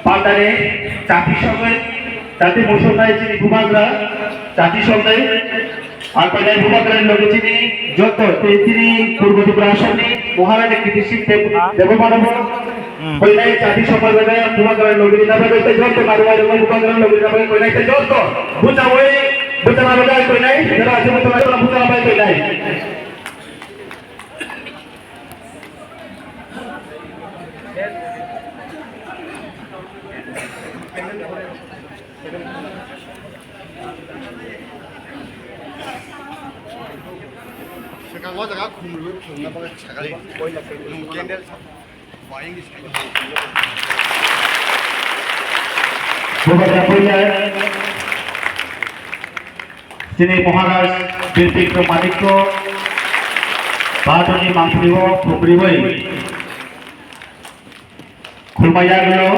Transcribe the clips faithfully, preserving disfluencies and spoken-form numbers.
Pandani jati songwi, jati musulmani chini bubagra, jati songwi, ang koinai bubagrani logi chini joto tei chini Purbo Tripura Assamni Maharani Kiti Singh Dev-, Debbarmano bo koinai jati songwi bai bubagrani logi rina bai tei joto narwai rok bubagrani logi rina bai koinai tei joto buchawi, buchana bai koinai, jara ase buchana, buchana bai koinai. Swkang o jaga khumrwi khumna bagwi sakali. Candle sa-, Bubagra puila chini Maharaj Bir Bikram Manikko Bhadorni mangpili o khumriwi khulmaya gwnwi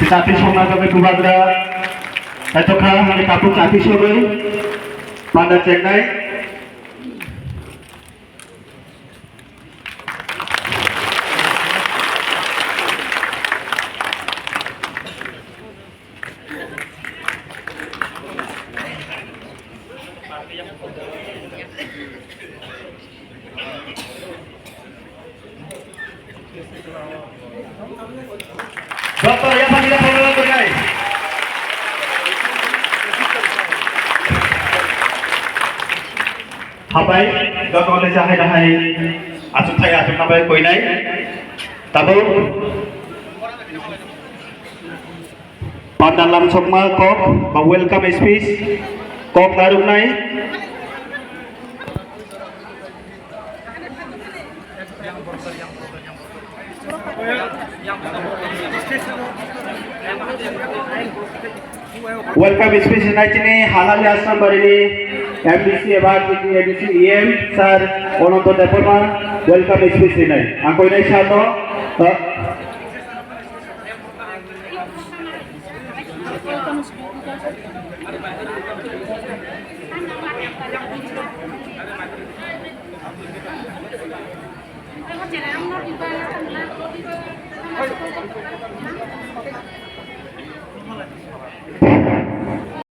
chati songna bagwi bubagra naithokha hwnwi kapuk chati sogwi panda chengnai. Doctor Yaphanila Phailala Gurnai. Habai, joto le jahai jahai achukthai achukna bai koinai. Tabuk panda lamsokma kok ba welcome speech kok narwknai. Welcome speech nai chini Halali Assambarini M D C eba chini A D C E M sir Ananto Debbarma welcome speech nai. Ang koinai sir no, uh,